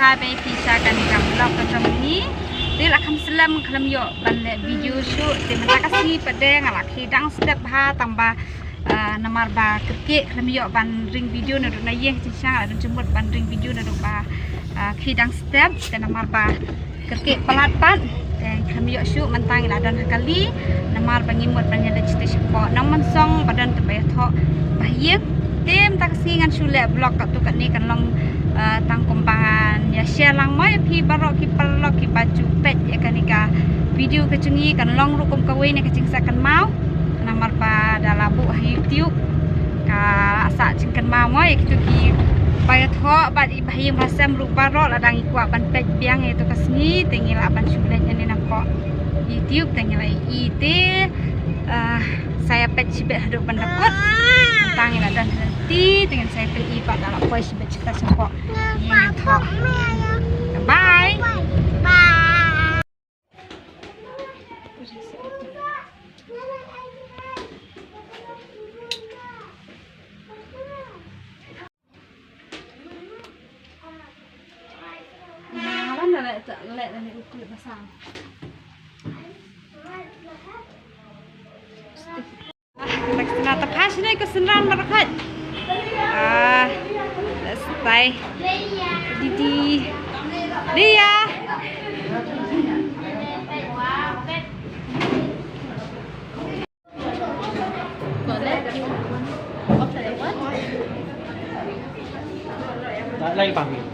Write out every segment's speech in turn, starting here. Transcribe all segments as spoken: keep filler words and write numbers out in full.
Ba phi sha kane ka vlog ka jong ngi. Te la kham slem khlem ïoh ban leh video shuh. Te mynta ka sngi pat de nga la khie dang step bha tang ba, ah, namar ba kyrkieh khlem ïoh ban ring video naduh na ïing ka jingshisha, la don jingmut ban ring video naduh ba, ah, khie dang step. Te namar ba kyrkieh palat pat. Te khlem ïoh shuh, mynta ngi la don ha kali namar ba ngi mut ban ïaleit shatei shapoh Nongmynsong ba don tang ba ïathoh ba ha ïing. Te mynta ka sngi ngan shu leh vlog katto katne, kan long, eh, tang kum ban ïa share lang mo ïa phi baroh ki paralok kiba ju peit ïa kane ka video ka jong ngi, kan long ruh kum kawei na ka jingsa kynmaw. Namar ba da la buh ha YouTube ka la sah jingkynmaw mo ïa kito kiba ïathoh bad i ba ha ïing ba ha sem ruh baroh, lada ngi kwah ban peit biang ïa kato ka sngi te ngi lah ban shu leit ïa ne napoh YouTube te ngi lah ïohi te, ah, sa ïa peit shibit haduh ban da kut. Tang ngi lah don ha lynti te ngin sa ïa peit i ba da la poi shibit shata shapoh ïing ïathoh. Bye. Laksana ta pha shane ka synran baroh khat. Ah, let's stay. Didi. Dia. Lagi panggil.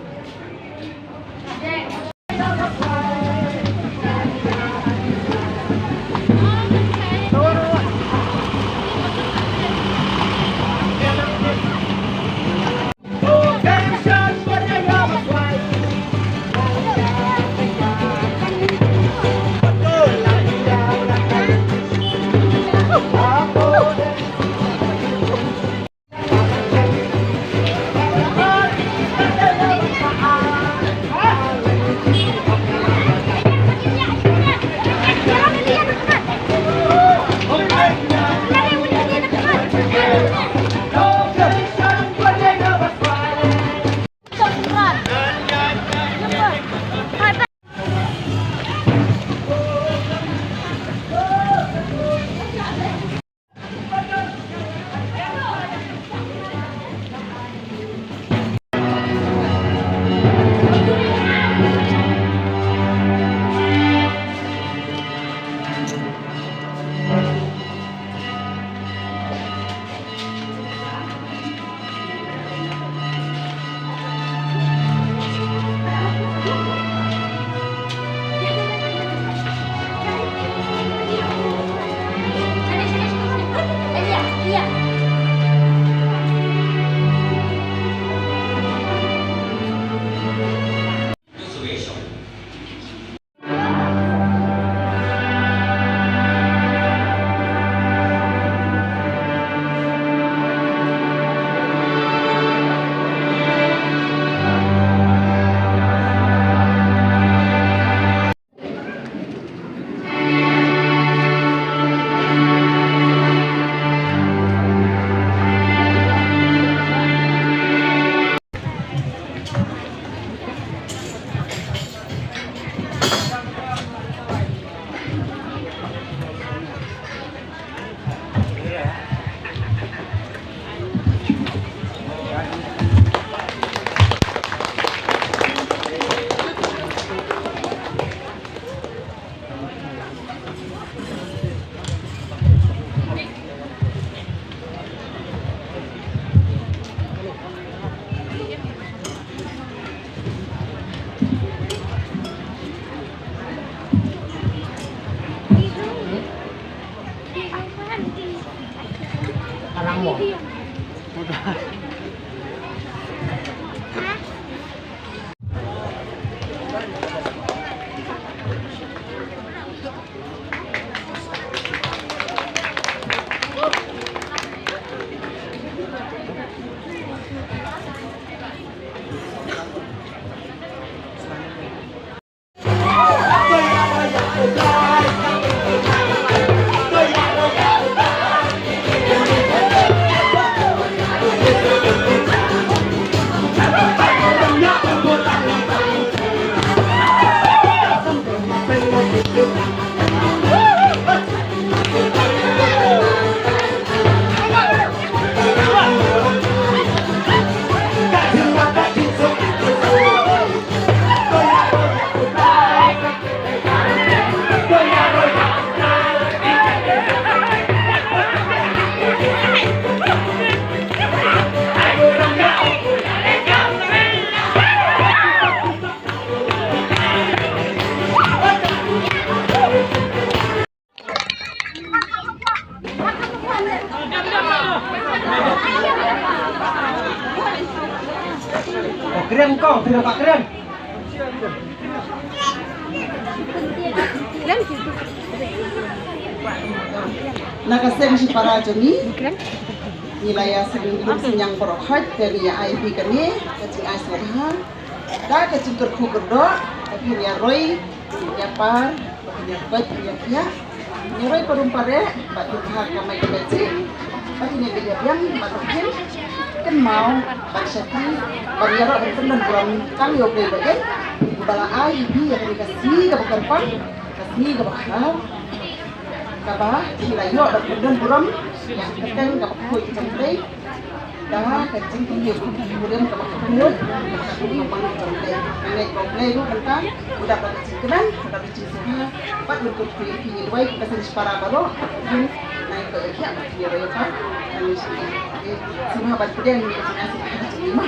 Na ka seng shipara jong ngi, ngi la ïa seng lum seng baroh hoi, te ngi ïa ai phi kane ka jingai sngewbha da ka jingkyrkhu kyrdoh, ka phin ïa roi, ïa par, ka phin ïa koit, ïa khiah, ïa roi parum pareh bad phin bha ka mai ka betsih, bad phin ïa biang bad phin kynmaw bad shati bad ïaroh ban pyndon burom tang ïa U Blei ba ïeit, uba la ai ïa phi ïa kane ka sngi kaba kyrpang, ka sngi kaba khraw, kaba phi la ïoh ban pyndon burom ïa ka kyrteng kaba khuid jong U Blei. Da ka jingkyrkhu, burom kaba khuid, ka jingkyrkhu jong U Blei. Nga ngeit ba U Blei ruh mynta u dap da ka jingkmen, u dap da ka jingsngewbha bad u kyrkhu ïa phi, ïa duwai kum ka seng shipara baroh. Phin nang ïa koit ïa khiah bad phin ïa roi ïa par. Sngewbha ban pdiang ïa ka jingïasngewbha jong ngi, ma.